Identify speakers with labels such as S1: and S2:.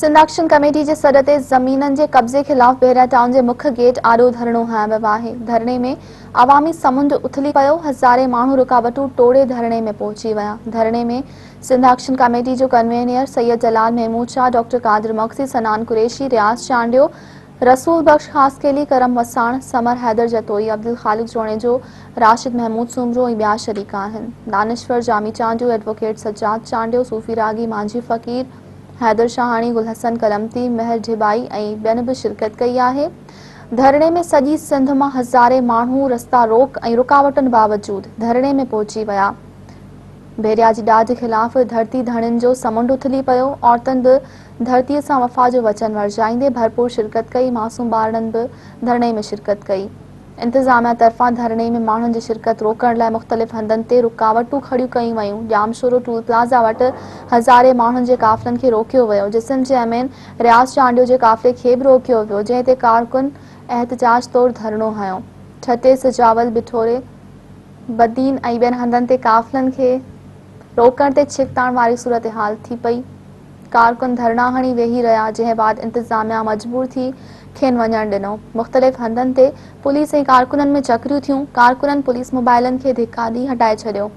S1: Sindh action committee جي سڏ تي زمينن جي قبضي خلاف بحريا ٽائون جي مک گيٽ آڏو ڌرڻو هنيو ويو آهي. ڌرڻي ۾ عوامي سمنڊ اٿلي پيو، هزارين ماڻهو رڪاوٽون ٽوڙي ڌرڻي ۾ پهچي ويا. ڌرڻي ۾ سنڌ ايڪشن ڪميٽي جو ڪنوينئر سيد جلال محمود شاهه، ڊاڪٽر قادر مگسي، صنعان قريشي، رياض چانڊيو، رسول بخش خاصخيلي، ڪرم وساڻ، ثمر حيدر جتوئي، عبدالخالق جوڻيجو، راشد محمود سومرو ۽ ٻيا شريڪ آهن. دانشور جامي چانڊيو، ايڊووڪيٽ سجاد چانڊيو، صوفي راڳي مانجهي فقير، حيدر شاهاڻي، گل حسن ڪلمتي، مهر ڍٻائي ۽ ٻين به شرڪت ڪئي آهي. ڌرڻي ۾ سڄي سنڌ مان هزارين ماڻهو رستا روڪ ۽ رڪاوٽن باوجود ڌرڻي ۾ پهچي ويا. ڀيريا جي ڏاڍ خلاف ڌرتي ڌڻين جو سمنڊ اٿلي پيو، عورتن به ڌرتيء سان وفا جو وچن ورجائيندي ڀرپور شرڪت ڪئي، معصوم ٻارڙن به ڌرڻي ۾ شرڪت ڪئي. انتظاميا طرفان ڌرڻي ۾ ماڻهن جي شرڪت روڪڻ لاء مختلف هنڌن تي رڪاوٽون کڙيون ڪيون ويون، ڄامشورو ٽول پلازا وٽ هزارين ماڻهن جي قافلن کي روڪيو ويو، جسم جي امين رياض چانڊيو جي قافلي کي به روڪيو ويو، جنهن تي ڪارڪن احتجاج طور ڌرڻو هنيو. ٺٽي، سجاول، بٺوري، بدين ۽ ٻين هنڌن تي قافلن کي روڪڻ تي ڇڪتاڻ واري صورتحال ٿي پئي. ڪارڪن ڌرڻا هڻي ويهي رهيا، جنهن بعد انتظاميا مجبور ٿي کين وڃڻ ڏنو. مختلف هنڌن تي پوليس ۽ ڪارڪنن ۾ چڪريون ٿيون، ڪارڪنن پوليس موبائلن کي ڌڪا ڏئي هٽائي ڇڏيو.